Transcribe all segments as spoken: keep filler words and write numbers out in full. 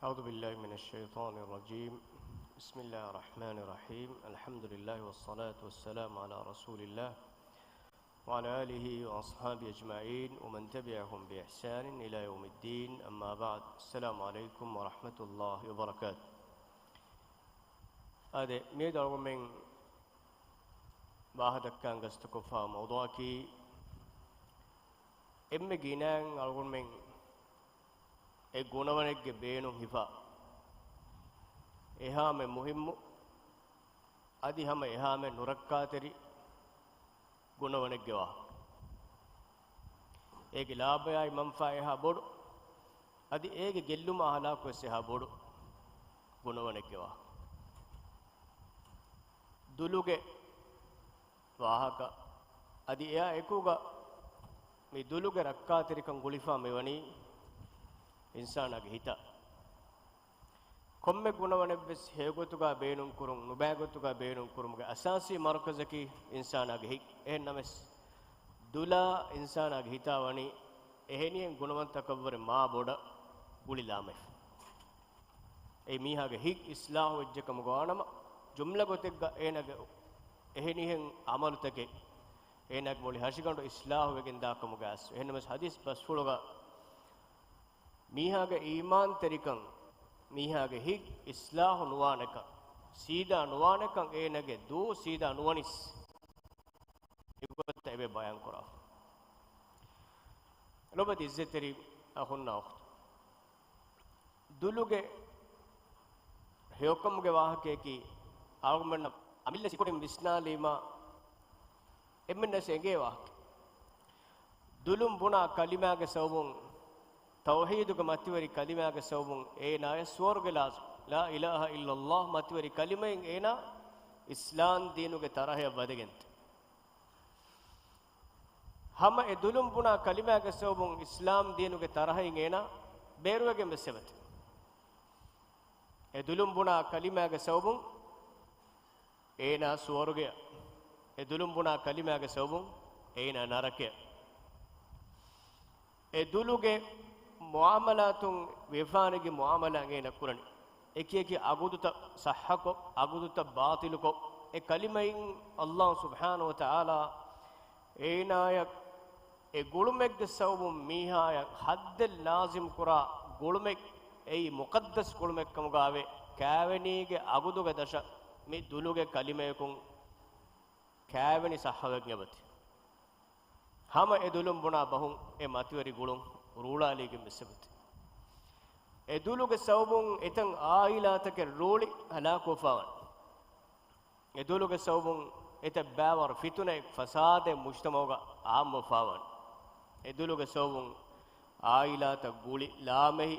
أعوذ بالله من الشيطان الرجيم. بسم الله الرحمن الرحيم. الحمد لله والصلاة والسلام على رسول الله وعلى آله وأصحابه أجمعين ومن تبعهم بإحسان إلى يوم الدين. أما بعد. السلام عليكم ورحمة الله وبركاته. އާދެ، މިއަދު އަޅުގަނޑުމެން ވާހަކަދައްކަން ގަސްތުކޮށްފަ މައުޟޫޢަކީ، އެންމެ ގިނައިން އަޅުގަނޑުމެން އެ ގުނަވަނެއްގެ ބޭނުން ހިފާ، އެހާމެ މުހިއްމު، އަދި ހަމަ އެހާމެ ނުރައްކާތެރި ގުނަވަނެއްގެ ވާހަކަ. އޭގެ ލާބަޔާއި މަންފާ އެހާ ބޮޑު، އަދި އޭގެ ގެއްލުމާ ހަލާކުވެސް އެހާ ބޮޑު ގުނަވަނެއްގެ ވާހަކަ. ދުލުގެ ވާހަކަ. އަދި އެއާ އެކުގަ މި ދުލުގެ ރައްކާތެރިކަން ގުޅިފާ މިވަނީ އިންސާނާގެ ހިތަށް. ކޮންމެ ގުނަވަނެއްވެސް ހެޔޮގޮތުގަ ބޭނުންކުރުން، ނުބައިގޮތުގަ ބޭނުންކުރުމުގެ އަސާސީ މަރުކަޒަކީ އިންސާނާގެ ހިތް. އެހެންނަމަވެސް، ދުލާ އިންސާނާގެ ހިތާ ވަނީ އެހެނިހެން ގުނަވަންތަކަށްވުރެ މާ ބޮޑަށް ގުޅިލާމެފަ. އެއީ މީހާގެ ހިތް އިސްލާހު ވެއްޖެކަމުގަ ވާނަމަ، ޖުމްލަ ގޮތެއްގަ އޭނާގެ އެހެނިހެން އަމަލުތަކެއް އޭނާގެ މުޅި ހަށިގަނޑު އިސްލާހު ވެގެން ދާކަމުގަ އަސް. އެހެންނަމަވެސް ހަދީސް ބަސްފުޅުގަ މީހާގެ އީމާންތެރިކަން، މީހާގެ ހިތް އިސްލާހު ނުވާނެކަން، ސީދާ ނުވާނެކަން އޭނާގެ ދޫ ސީދާ ނުވަނީސް. އެގޮތަށް އެބަ ބަޔާން ކުރާ. ލޮބުވެތި އިއްޒަތްތެރި އަޚުންނާ އުޚްތުން. ދުލުގެ ހެޔޮކަމުގެ ވާހަކަޔަކީ، އަޅުގަނޑުމެންނަށް އަމިއްލަ ސިކުޑިން ވިސްނާލީމަ، އެންމެންނަށް އެނގޭ ވާހަކަ. ދުލުން ބުނާ ކަލިމާގެ ސަބަބުން، ތައުޙީދުގެ މަތިވެރި ކަލިމާގެ ސަބަބުން އޭނާޔަށް ސުވަރުގެ ލާޒިމް. ލާ އިލާހަ އިއްލައްލާހު މަތިވެރި ކަލިމައިން އޭނާ އިސްލާމް ދީނުގެ ތަރަހަޔަށް ވަދެގެންތެ. ހަމަ އެ ދުލުން ބުނާ ކަލިމާގެ ސަބަބުން އިސްލާމް ދީނުގެ ތަރަހައިން އޭނާ ބޭރުވެގެން ވެސް އެބަތި. އެ ދުލުން ބުނާ ކަލިމާގެ ސަބަބުން އޭނާ ސުވަރުގެއަށް، އެ ދުލުން ބުނާ ކަލިމާގެ ސަބަބުން އޭނާ ނަރަކަޔަށް. އެ ދުލުގެ މުޢާމަލާތުން ވިޔަފާރިގެ މުޢާމަލާ އޭނާ ކުރަނީ. އެކި އެކި އަގުދުތައް ޞައްޙަކޮށް، އަގުދުތައް ބާޠިލުކޮށް، އެ ކަލިމައިން އައްލާހު ސުބްޙާނަހު ވަތަޢާލާ އޭނާޔަށް އެ ގުޅުމެއްގެ ސަބަބުން މީހާޔަށް ޙައްދެއް ލާޒިމް ކުރާ ގުޅުމެއް، އެއީ މުޤައްދަސް ގުޅުމެއް ކަމުގައިވޭ. ކާވެނީގެ އަގުދުގެ ދަށަށް މި ދުލުގެ ކަލިމަޔަކުން ކާވެނި ޞައްޙަވެގެން އެބަތި. ހަމަ އެ ދުލުން ބުނާ ބަހުން އެ މަތިވެރި ގުޅުން ރޫޅާލީގެން ވެސް އެބަތި. އެ ދުލުގެ ސަބަބުން އެތައް ޢާއިލާތަކެއް ރޫޅި ހަލާކުވެފާވަން. އެ ދުލުގެ ސަބަބުން އެތައް ބައިވަރު ފިތުނައެއް ފަސާދެއް މުޖްތަމަޢުގަ ޢާއްމުވެފާވަން. އެ ދުލުގެ ސަބަބުން ޢާއިލާތައް ގުޅި ލާމެހި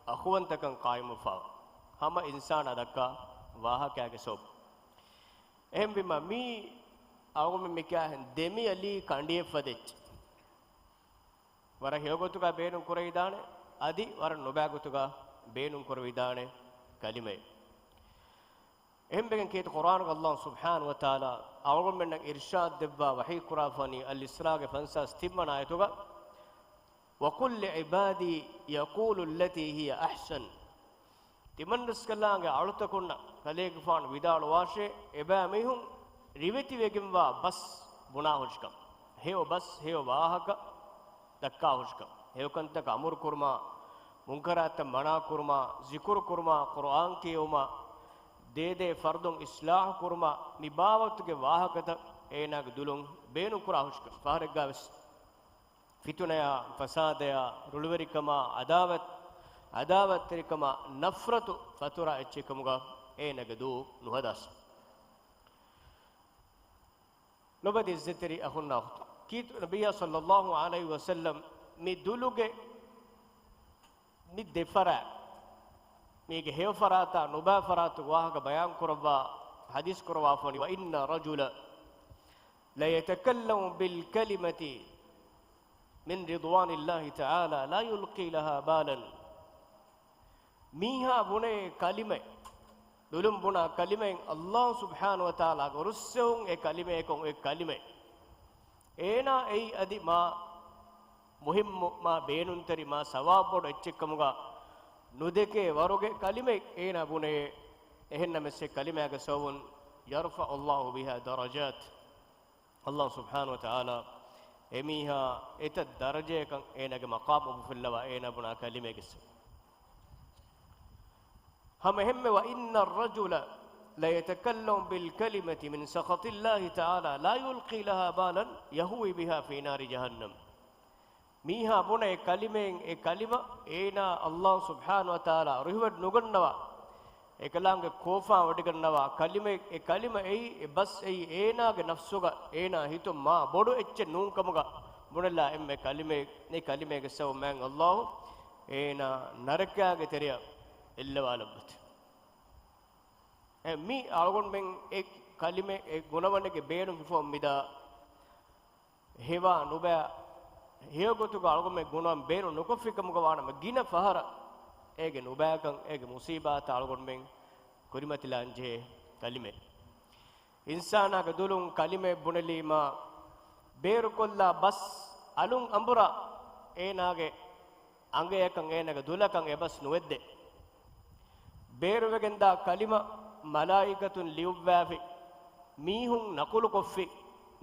އަޚުވަންތަކަން ޤާއިމުވެފާވަން. ހަމަ އިންސާނާ ދައްކާ ވާހަކައިގެ ސަބަބުން. އެހެންވީމަ މީ އަޅުގަނޑުމެން މިކިޔާހެން ދެމިއަލީ ކަނޑިއެއްފަދަ އެއްޗެއް. ވަރަށް ހެޔޮގޮތުގަ ބޭނުން ކުރެވިދާނެ، އަދި ވަރަށް ނުބައިގޮތުގަ ބޭނުން ކުރެވިދާނެ ކަލިމައެއް. އެހެންވެގެން ކީރިތި ޤުރްއާނުގަ އައްލާހު ސުބްޙާނަހު ވަތަޢާލާ އަޅުގަނޑުމެންނަށް އިރްޝާދު ދެއްވާ ވަޙީ ކުރާފަނީ އަލް އިސްރާގެ ފަންސާސް ތިންވަނަ އާޔަތުގަ، وَقُل لِّعِبَادِي يَقُولُوا الَّتِي هِيَ أَحْسَنُ. ތިމަންރަސްކަލާނގެ އަޅުތަކުންނަށް ކަލޭގެފާނު ވިދާޅުވާށޭ، އެބައިމީހުން ރިވެތިވެގެންވާ ބަސް ބުނާހުށިކަން، ހެޔޮ ބަސް، ހެޔޮ ވާހަކަ ދައްކާހުށިކަން، ހެޔޮކަންތަކަށް އަމުރުކުރުމާ، މުންކަރާތަށް މަނާކުރުމާ، ޒިކުރުކުރުމާ، ޤުރުއާން ކިޔެވުމާ، ދޭދޭ ފަރުދުން އިޞްލާޙު ކުރުމާ، މި ބާވަތުގެ ވާހަކަތައް އޭނާގެ ދުލުން ބޭނުންކުރާހުށިކަން. ފަހަރެއްގަވެސް ފިތުނަޔާ، ފަސާދަޔާ، ރުޅިވެރިކަމާ، ޢަދާވަތް، ޢަދާވަތްތެރިކަމާ، ނަފްރަތު ފަތުރާ އެއްޗެއް ކަމުގަ އޭނާގެ ދޫ ނުހަދާސް. ލޮބުވެތި އިއްޒަތްތެރި އަޚުންނާ އުޚްތުން. ކީރިތި ނަބިއްޔާ ޞައްލައްލާހު ޢަލައިހި ވަސައްލަމް މި ދުލުގެ މި ދެފަރާތް، މީގެ ހެޔޮ ފަރާތާ ނުބައި ފަރާތުގެ ވާހަކަ ބަޔާން ކުރައްވާ ޙަދީޘް ކުރައްވާފަނީ، وَإِنَّ رَجُلًا لَيَتَكَلَّمُ بِالْكَلِمَةِ مِنْ رِضْوَانِ اللَّهِ تَعَالَى لَا يُلْقِي لَهَا بَالًا. މީހާ ބުނޭ ކަލިމައެއް، ދުލުން ބުނާ ކަލިމައެއް، އައްލާހު ސުބްޙާނަހު ވަތަޢާލާގެ ރުއްސެވުން އެ ކަލިމައަކުން އޮތް ކަލިމައެއް. އޭނާ އެއީ އަދި މާ މުހިއްމު، މާ ބޭނުންތެރި، މާ ސަވާބުބޮޑު އެއްޗެއްކަމުގަ ނުދެކޭ ވަރުގެ ކަލިމައެއް އޭނާ ބުނެޔޭ. އެހެންނަމަވެސް އެ ކަލިމާގެ ސަބަބުން يرفع الله بها درجات. ﷲ ސުބްޙާނަހޫ ވަތަޢާލާ އެމީހާ އެތައް ދަރަޖަޔަކަށް އޭނާގެ މަޤާމު އުފުއްލަވާ އޭނާ ބުނާ ކަލިމައިގެ ސަބަބުން. ހަމަ އެހެންމެ، وإن الرجل ليتكلم بالكلمة من سخط الله تعالى لا يلقي لها بالا يهوي بها في نار جهنم. މީހާ ބުނަ އެ ކަލިމައިން، އެ ކަލިމަ އޭނާ ﷲ ސުބްޙާނަހޫ ވަތަޢާލާ ރުހިވޮޑި ނުގަންނަވާ، އެކަލާނގެ ކޯފާ ވޮޑިގަންނަވާ ކަލިމައެއް. އެ ކަލިމަ އެއީ، އެ ބަސް އެއީ އޭނާގެ ނަފްސުގަ އޭނާ ހިތުން މާ ބޮޑު އެއްޗެއް ނޫންކަމުގަ ބުނެލާ އެންމެ ކަލިމައެއް. އެ ކަލިމައިގެ ސަބަބުން މާތް ﷲ އޭނާ ނަރަކާގެ ތެރެއަށް އެއްލަވާލައްވަތި. އެ މި އަޅުގަނޑުމެން އެ ކަލިމަ އެ ގުނަވަނެއްގެ ބޭނުން ހިފަވަން މިދާ ހެވާ ނުބައި، ހެޔޮގޮތުގަ އަޅުގަނޑުމެން ގުނަވަން ބޭނުން ނުކޮށްފި ކަމުގަ ވާނަމަ، ގިނަ ފަހަރަށް އޭގެ ނުބައިކަން، އޭގެ މުސީބާތައް އަޅުގަނޑުމެން ކުރިމަތިލާން ޖެހޭ ކަލިމައެއް. އިންސާނާގެ ދުލުން ކަލިމައެއް ބުނެލީމާ، ބޭރުކޮށްލާ ބަސް އަލުން އަނބުރާ އޭނާގެ އަނގަޔަކަށް އޭނާގެ ދުލަކަށް އެބަސް ނުވެއްދޭ. ބޭރުވެގެންދާ ކަލިމަ މަލާއިކަތުން ލިޔުއްވާފި، މީހުން ނަޤުލުކޮށްފި،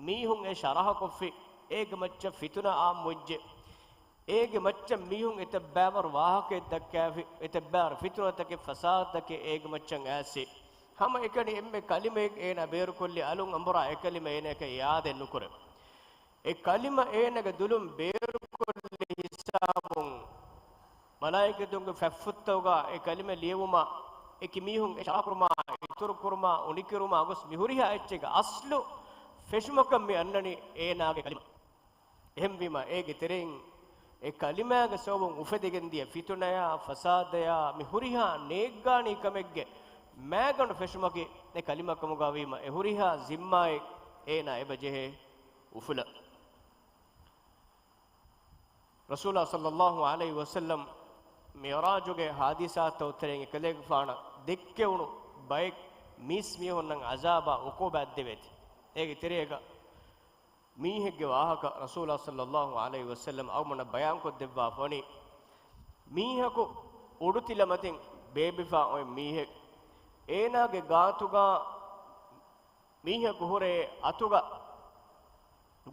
މީހުން އެ ޝަރަޙަކޮށްފި، އޭގެ މައްޗަށް ފިތުނަ އާއްމުވެއްޖެ. އޭގެ މައްޗަށް މީހުން އެތައް ބައިވަރު ވާހަކައެއް ދައްކާފި، އެތައް ބައިވަރު ފިތުނަތަކެއް، ފަސާދަތަކެއް އޭގެ މައްޗަށް އައިސް. ހަމަ އެކަނި އެންމެ ކަލިމައެއް އޭނާ ބޭރުކޮށްލި އަލުން އަނބުރާ އެ ކަލިމަ އޭނާއަކަށް އިއާދައެއް ނުކުރޭ. އެ ކަލިމަ އޭނަގެ ދުލުން ބޭރުކޮށްލި ހިސާބުން، މަލާއިކަތުންގެ ފަތްފުށްތަކުގަ އެ ކަލިމަ ލިޔެވުމާ، އެކި މީހުން އެ ޝަރަޙަކުރުމާ، އިތުރުކުރުމާ، އުނިކުރުމާ ގޮސް މި ހުރިހާ އެއްޗެއްގެ އަސްލު ފެށުމަކަށް މި އަންނަނީ އޭނާގެ ކަލިމަ. އެހެންވީމާ، އޭގެ ތެރެއިން އެ ކަލިމާގެ ސަބަބުން އުފެދިގެންދިޔަ ފިތުނަޔާ، ފަސާދަޔާ، މި ހުރިހާ ނޭއްގާނީ ކަމެއްގެ މައިގަނޑު ފެށުމަކީ އެ ކަލިމަ ކަމުގަ ވީމަ، އެ ހުރިހާ ޒިންމާއެއް އޭނާ އެބަ ޖެހޭ އުފުލަށް. ރަސޫލާ ޞައްލައްލާހު ޢަލައިހި ވަސައްލަމް މިޢުރާޖުގެ ޙާދިސާތައް އުތުރެއިން އެކަލޭގެފާނަށް ދެއްކެވުނު ބައެއް މީސް މީހުންނަށް ޢަޒާބާ ޢުޤޫބާތް ދެވޭތީ. އޭގެ ތެރޭގަ މީހެއްގެ ވާހަކަ ރަސޫލާ ޞައްލައްލާހު ޢަލައިހި ވަސައްލަމް އަޅުގަނޑަށް ބަޔާންކޮށްދެއްވާފަ ވަނީ، މީހަކު އުޑުތިލަ މަތިން ބޭބިފާ އޮތް މީހެއް، އޭނާގެ ގާތުގަ މީހަކު ހުރޭ އަތުގަ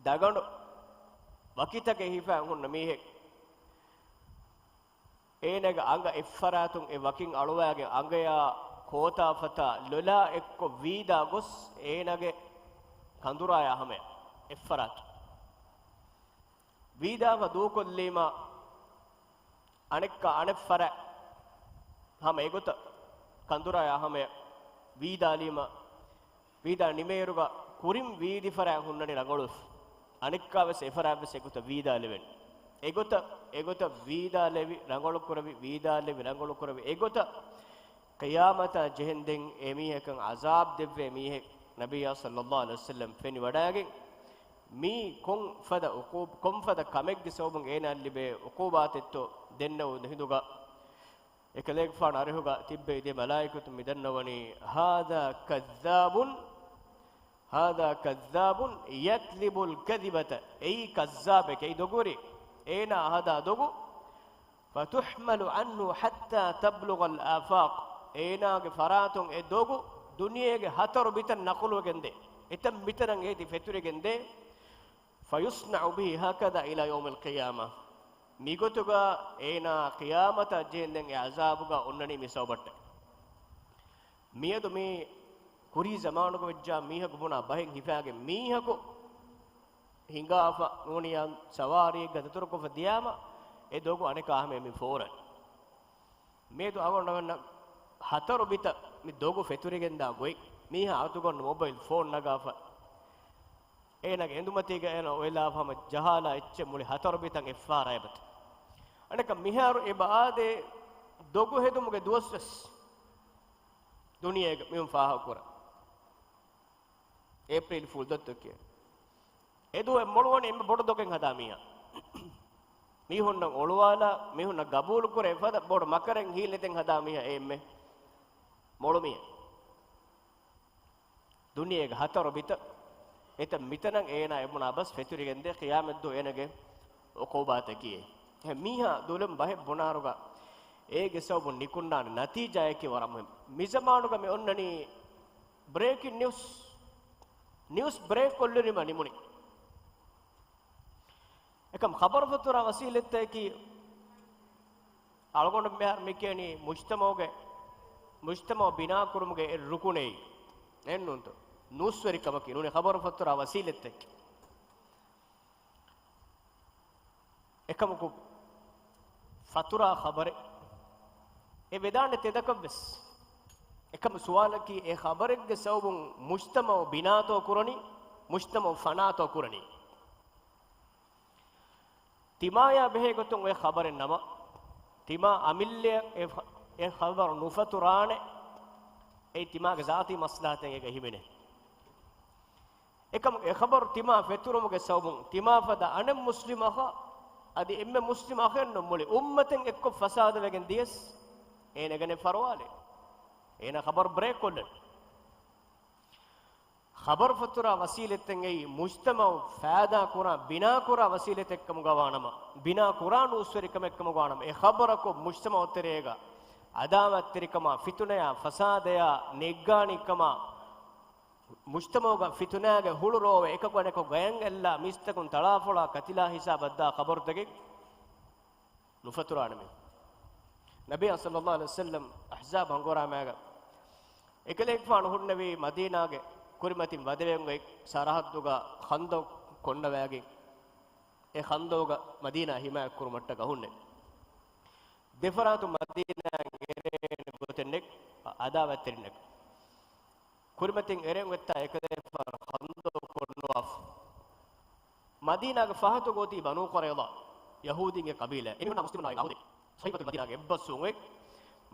ދަގަނޑު ވަކިތަކެއް ހިފާ ހުންނަ މީހެއް. އޭނާގެ އަނގަ އެއްފަރާތުން އެ ވަކިން އަޅުވާގެން އަނގަޔާ ކޯތާފަތާ ލޮލާ އެއްކޮށް ވީދާ ގޮސް އޭނާގެ ކަނދުރާޔާ ހަމަޔަށް އެއްފަރާތުން ވީދާފަ ދޫކޮށްލީމަ، އަނެއްކާ އަނެއްފަރާތް ހަމަ އެގޮތަށް ކަނދުރާޔާ ހަމަޔަށް ވީދާލީމަ، ވީދާ ނިމޭއިރުގަ ކުރިން ވީދިފަރާތް ހުންނަނީ ރަނގަޅުވެފަ. އަނެއްކާވެސް އެފަރާތްވެސް އެގޮތަށް ވީދާލެވެން. އެގޮތަށް، އެގޮތަށް ވީދާލެވި، ރަނގަޅުކުރެވި، ވީދާލެވި، ރަނގަޅުކުރެވި، އެގޮތަށް ޤިޔާމަތާ ޖެހެންދެން އެމީހަކަށް ޢަޒާބް ދެއްވޭ މީހެއް ނަބިއްޔާ ޞައްލައްލާހު ޢަލައިހި ވަސައްލަމް ފެނިވަޑައިގެން، މީ ކޮން ފަދަ ޢުޤޫ-، ކޮން ފަދަ ކަމެއްގެ ސަބަބުން އޭނާއަށް ލިބޭ ޢުޤޫބާތެއްތޯ ދެންނެވުނު ހިނދުގަ، އެކަލޭގެފާނު އަރިހުގަ ތިއްބެވި ދެ މަލާއިކަތުން މި ދަންނަވަނީ، هذا كذاب، هذا كذاب يكذب الكذبة. އެއީ ކައްޒާބެކޭ، އެއީ ދޮގުވެރި. އޭނާ ހަދާ ދޮގު، فتحمل عنه حتى تبلغ الآفاق. އޭނާގެ ފަރާތުން އެ ދޮގު ދުނިޔޭގެ ހަތަރު ބިތަށް ނަޤުލުވެގެންދޭ. އެތަން މިތަނަށް އޭތި ފެތުރިގެންދޭ. فيصنع به هكذا إلى يوم القيامة. މިގޮތުގަ އޭނާ ޤިޔާމަތަށް ޖެހެންދެން އެ ޢަޒާބުގަ އޮންނަނީ މި ސަބަބަށްޓެ. މިއަދު މި ކުރީ ޒަމާނުގަ ވެއްޖާ މީހަކު ބުނާ ބަހެއް ހިފާގެން މީހަކު ހިނގާފަ ނޫނިޔާ ސަވާރީއެއްގަ ދަތުރުކޮށްފަ ދިޔާމަ، އެ ދޮގު އަނެކާ ހަމަޔަށް މި ފޯރަން. މިއަދު އަޅުގަނޑުމެންނަށް ހަތަރު ބިތަށް މި ދޮގު ފެތުރިގެންދާ ގޮތް، މީހާ އަތުގަ އޮންނަ މޮބައިލް ފޯން ނަގާފަ، އޭނާގެ އެނދުމަތީގަ އޭނާ އޮތްލާފަ ހަމަ ޖަހާލާ އެއްޗެއް މުޅި ހަތަރު ބިތަށް އެއްފަހަރާ އެބަތި. އަނެކަ މިހާރު އެބަ އާދޭ ދޮގު ހެދުމުގެ ދުވަސްވެސް ދުނިޔޭގަ މިހުން ފާހަގަކުރަން. އޭޕްރީލް ފޫލް ދޮއްތޯ ކިޔޭ. އެ ދުވަހު މޮޅުވަނީ އެންމެ ބޮޑު ދޮގެއް ހަދާ މީހާ. މީހުންނަށް އޮޅުވާލާ، މީހުންނަށް ގަބޫލުކުރެވިފަދަ ބޮޑު މަކަރެއް ހީލަތެއް ހަދާ މީހާ އެ އެންމެ މޮޅު މީހެއް. ދުނިޔޭގެ ހަތަރު ބިތަށް އެތައް މިތަނަށް އޭނާ އެބުނާ ބަސް ފެތުރިގެންދޭ ޤިޔާމަތްދުވަހު އޭނާގެ ޢުޤޫބާތަކީ. އެހެން މީހާ ދުލުން ބަހެއް ބުނާރުގަ އޭގެ ސަބަބުން ނިކުންނާނެ ނަތީޖާއަކީ ވަރަށް މުހިންމު. މިޒަމާނުގަ މި އޮންނަނީ ބްރޭކިން ނިއުސް، ނިއުސް ބްރޭކް ކޮށްލިނީމަ ނިމުނީ. އެކަމް ޚަބަރު ފަތުރާ ވަސީލަތްތަކީ އަޅުގަނޑު މިހާރު މި ކިޔަނީ މުޖްތަމަޢުގެ، މުޖްތަމަޢު ބިނާ ކުރުމުގެ އެއް ރުކުނެއް. އެއްނޫންތޯ؟ ނޫސްވެރިކަމަކީ ނޫނީ ޚަބަރު ފަތުރާ ވަސީލަތްތަކެއް. އެކަމަކު ފަތުރާ ޚަބަރެއް އެ ވެދާނެ ތެދަކަށްވެސް. އެކަމަ ސުވާލަކީ އެ ޚަބަރެއްގެ ސަބަބުން މުޖްތަމަޢު ބިނާތޯ ކުރަނީ، މުޖްތަމަޢު ފަނާތޯ ކުރަނީ؟ ތިމާޔާ ބެހޭ ގޮތުން އޮތް ޚަބަރެއް ނަމަ، ތިމާ އަމިއްލައަށް އެ ޚަ-، އެ ޚަބަރު ނުފަތުރާނެ، އެއީ ތިމާގެ ޒާތީ މަސްލަހަތެއް އޭގަ ހިމެނޭ. އެކަމު އެ ޚަބަރު ތިމާ ފެތުރުމުގެ ސަބަބުން ތިމާ ފަދަ އަނެއް މުސްލިމް އަޚަށް، އަދި އެންމެ މުސްލިމް އަޚެއްނު މުޅި އުއްމަތެއް އެއްކޮށް ފަސާދަވެގެން ދިޔަސް، އޭނަ ގަނެ ފަރުވާލެއް. އޭނަ ޚަބަރު ބްރޭކް ކޮށްލަން. ޚަބަރު ފަތުރާ ވަސީލަތެއް އެއީ މުޖްތަމަޢު ފައިދާ ކުރާ، ބިނާ ކުރާ ވަސީލަތެއްކަމުގަ ވާނަމަ، ބިނާ ކުރާ ނޫސްވެރިކަމެއްކަމުގަ ވާނަމަ، އެ ޚަބަރަކު މުޖްތަމަޢު ތެރޭގަ ޢަދާވަތްތެރިކަމާ، ފިތުނަޔާ، ފަސާދަޔާ، ނެއްގާނީކަމާ، މުޖްތަމަޢުގަ ފިތުނާގެ ހުޅު ރޯވެ އެކަކު އަނެކަކު ގަޔަން އެއްލާ މީސްތަކުން ތަޅާފޮޅާ ކަތިލާ ހިސާބަށްދާ ޚަބަރުތަކެއް ނުފަތުރާނަމޭ. ނަބިއްޔާ ޞައްލައްލާހު ޢަލައިހި ވަސައްލަމް އަޙްޒާބް ހަނގުރާމައިގަ އެކަލޭގެފާނު ހުންނެވީ މަދީނާގެ ކުރިމަތިން ވަދެވެގެން އޮތް ސަރަޙައްދުގަ ޚަންދަޤު ކޮންނަވައިގެން އެ ޚަންދަޤުގަ މަދީނާ ޙިމާޔަތް ކުރުމަށްޓަކާ ހުންނެވި. ދެފަރާތުން މަދީނާއަށް އެރޭނެ ގޮތެއް ނެތް، ޢަދާވަތްތެރިންނެއް. ކުރިމަތިން އެރޭން އޮތްތާ އެކަލޭގެފާނު ޚަންދަޤު ކޮންނުވާފަ. މަދީނާގެ ފަހަތުގަ އޮތީ ބަނޫ ޤުރައިޟާ، ޔަހޫދީންގެ ޤަބީލާ. އެމީހުންނާ މުސްލިމުންނާ އަހުދެއް. ޞަޙީފަތުލް މަދީނާގެ އެއްބަސްވުން އޮތް.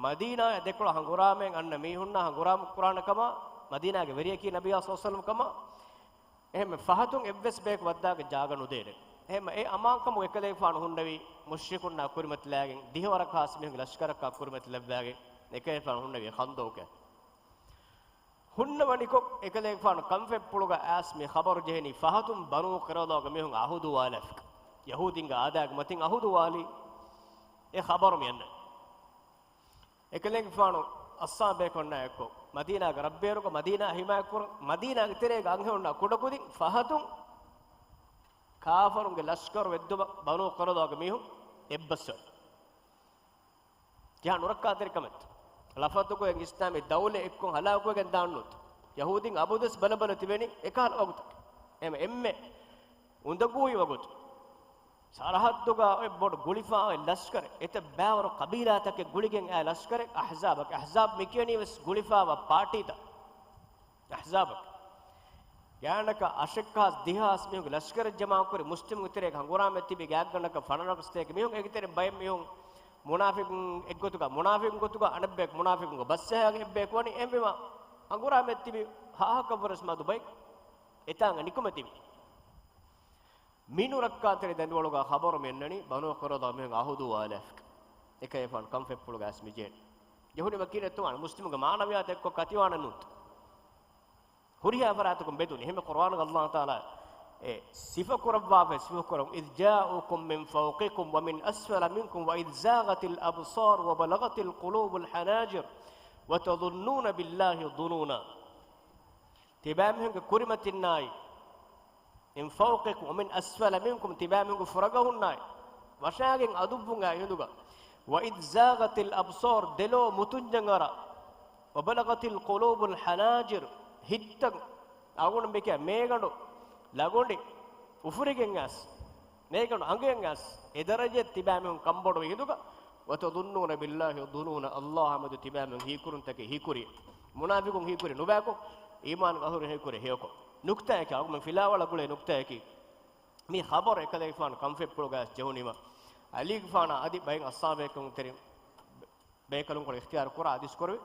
މަދީނާއަށް ދެކޮޅަށް ހަނގުރާމައިން އަންނަ މީހުންނާ ހަނގުރާމަ ކުރާނެ ކަމަށް، މަދީނާގެ ވެރިޔަކީ ނަބިއްޔާ ޞައްލައްލާހު ޢަލައިހި ވަސައްލަމް ކަމަށް، އެހެންމެ ފަހަތުން އެއްވެސް ބަޔަކު ވައްދާގެން ޖާގަ ނުދޭނެ. އެހެންމެ އެ އަމާންކަމުގަ އެކަލޭގެފާނު ހުންނެވީ މުޝްރިކުންނާ ކުރިމަތިލާގެން ދިހަވަރަކަށް ހާސް މީހުންގެ ލަޝްކަރަކާ ކުރިމަތިލައްވާގެން އެކަލޭގެފާނު ހުންނެވީ ޚަންދަޤުގަ. ހުންނަވަނިކޮށް އެކަލޭގެފާނު ކަންފަތްޕުޅުގަ އައިސް މި ޚަބަރު ޖެހެނީ ފަހަތުން ބަނޫ ޤުރައިޟާގެ މީހުން އަހުދުވާލާފަ. ޔަހޫދީންގެ އާދައިގެ މަތިން އަހުދުވާލީ އެ ޚަބަރު މިއަންނަނީ. އެކަލޭގެފާނު އަޞްޙާބޭކަންނާ އެއްކޮށް، މަދީނާގެ ރަށްބޭރުގަ މަދީނާ ޙިމާޔަތްކުރަން، މަދީނާގެ ތެރޭގަ އަންހެނުންނާ ކުޑަކުދިން ފަހަތުން ކާފަރުންގެ ލަޝްކަރު ވެއްދުމަށް ބަނޫ ޤުރައިޟާގެ މީހުން އެއްބަސްވަން. ކިހާ ނުރައްކާތެރިކަމެއްތަ؟ ޅަފަތުގައި އިސްލާމީ ދައުލަތް އެއްކޮށް ހަލާކުވެގެން ދާންނުތަ؟ ޔަހޫދީން އަބަދުވެސް ބަލަބަލަ ތިބެނީ އެކަހަލަ ވަގުތަކެއް. އެމަ އެންމެ އުނދަގޫވި ވަގުތު. ސަރަޙައްދުގަ އޮތް ބޮޑު ގުޅިފާ އޮތް ލަޝްކަރެއް، އެތައް ބައިވަރު ޤަބީލާތަކެއް ގުޅިގެން އައި ލަޝްކަރެއް އަޙްޒާބަކަށް. އަޙްޒާބް މިކިޔަނީ ވެސް ގުޅިފާވާ ޕާޓީތައް. އަޙްޒާބަކަށް. ގާތްގަނޑަކަށް އަށެއްހާސް ދިހަހާސް މީހުންގެ ލަޝްކަރެއް ޖަމާކުރި މުސްލިމުންގެ ތެރޭގަ ހަނގުރާމައެއް ތިބި ގާތްގަނޑަކަށް ފަނަރަ ވަސްތޭކަ މީހުން އޭގެ ތެރެއިން ބައެއް މީހުން މުނާފިޤުން އެއްގޮތުގަ، މުނާފިޤުން ގޮތުގަ އަނެއްބަޔަކު މުނާފިޤުންގެ ބަސްއަހާގެން އެއްބަޔަކު ވަނީ އެހެންވީމަ ހަނގުރާމައެއް ތިބި ހާހަކަށްވުރެސް މަދު ބައެއް އެތާނގަ ނިކުމެ ތިބި. މި ނުރައްކާތެރި ދަނޑުވަޅުގަ ޚަބަރު މިއަންނަނީ ބަނޫ ޤުރައިޟާ މީހުން އަހުދުވާލާފަ. އެކަލޭގެފާނު ކަންފަތްޕުޅުގަ އައިސް މި ޖެހެނީ. ޖެހުނީމަ ކިހިނެއްތޯ ވާނެ؟ މުސްލިމުންގެ މާނަވިއްޔާތަށް އެއްކޮށް ކަތިވާނެ ނޫންތަ؟ ހުރިހާ ފަރާތަކުން ބެދުނީ. އެހެންމެ ޤުރްއާނުގަ ﷲ ތަޢާލާ އެ ސިފަ ކުރައްވާފަ ސިފަ ކުރަން، "إذ جاءوكم من فوقكم ومن أسفل منكم وإذ زاغت الأبصار وبلغت القلوب الحناجر وتظنون بالله الظنونا." ތިބާމީހުންގެ ކުރިމަތިންނާއި، "من فوقكم ومن أسفل منكم" ތިބާމީހުންގެ ފުރަގަހުންނާއި، ވަށާގެން އަދުއްވުން އައި ހިނދުގަ، "وإذ زاغت الأبصار" ދެލޯ މުތުންޏަށް އަރާ، "وبلغت القلوب الحناجر" ހިތްތައް އަގުން ބެކިޔާ މޭގަނޑު ލަގޮނޑި އުފުރިގެން އައިސް، މޭގަނޑު އަނގަޔަށް އައިސް، އެ ދަރަޖައަށް ތިބާމީހުން ކަންބޮޑުވި ހިނދުގަ، "وتظنون بالله الظنونا" ﷲ އާ މެދު ތިބާމީހުން ހީކުރުންތަކެއް ހީކުރި، މުނާފިޤުން ހީކުރި ނުބައިކޮށް، އީމާން އަހުރެން ހީކުރި ހެޔޮކޮށް. ނުކްތާއަކީ، އަގުމެން ފިލާވަޅަށް ގުޅޭ ނުކްތާއަކީ، މި ޚަބަރު އެކަލޭގެފާނު ކަންފަތްޕުޅުގައި ޖެހުނީމަ، އަލީގެފާނާ އަދި ބައެއް އަޞްޙާބޭކަންތެރި ބޭކަލުންކޮޅު އިޚްތިޔާރު ކުރާ އަދިސް ކުރެވި،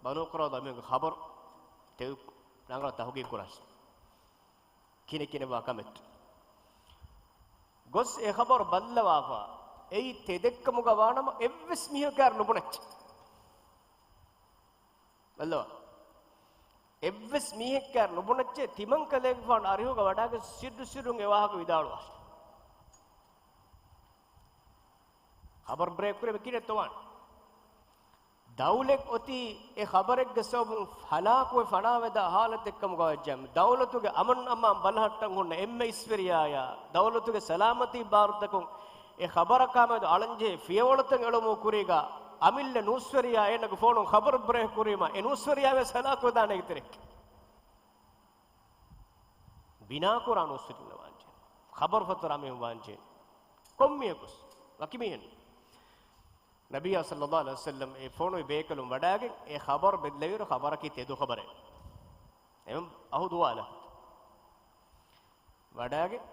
ބަނޫ ޤުރައިޟާ މީހުންގެ ޚަބަރު ތެދު ރަނގަޅަށް ތަޙުޤީޤު ކުރާށި. ކިނެ ކިނެވާ ކަމެއް ގޮސް އެ ޚަބަރު ބައްލަވާފަ، އެއީ ތެދެއްކަމުގަ ވާނަމަ އެއްވެސް މީހަކާ ނުބުނައްޗެ. ބައްލަވާ. އެއްވެސް މީހެއްކާ ނުބުނައްޗެ ތިމަން ކަލޭގެފާނު އަރިހުގަ ވަޑާގެ ސިއްރު ސިއްރުން އެ ވާހަކަ ވިދާޅުވާށި. ޚަބަރު ބްރޭކް ކުރެވި ކިނެއްތޯ ވާނެ؟ ދައުލަތް އޮތީ އެ ޚަބަރެއްގެ ސަބަބުން ހަލާކުވެ ފަނާވެދާ ހާލަތެއް ކަމުގަ ވެއްޖާމެ، ދައުލަތުގެ އަމަން އަމާން ބަލަހައްޓަން ހުންނަ އެންމެ އިސްވެރިޔާޔާ، ދައުލަތުގެ ސަލާމަތީ ބާރުތަކުން އެ ޚަބަރަކާމެދު އަޅަންޖެހޭ ފިޔަވަޅުތައް އެޅުމުގެ ކުރީގަ، އަމިއްލަ ނޫސްވެރިޔާ އޭނަގެ ފޯނުން ޚަބަރު ބުރައެއް ކުރީމަ، އެ ނޫސްވެރިޔާވެސް ހަލާކުވެދާނެ އެއްތެރެއަކީ. ބިނާކުރާ ނޫސްވެރިންނަށް ވާންޖެހޭ. ޚަބަރު ފަތުރާ މީހުން ވާންޖެހޭ. ކޮންމީހަކުސް ވަކި މީހެއް ނޫން. ނަބިއްޔާ ޞައްލައްލާހު ޢަލައިހި ވަސައްލަމް އެ ފޮނުވި ބޭކަލުން ވަޑާގެން އެ ޚަބަރު ބެއްލެވިއިރު ޚަބަރަކީ ތެދު ޚަބަރެއް. އެހެން އަހުދުވާލާ. ވަޑާގެން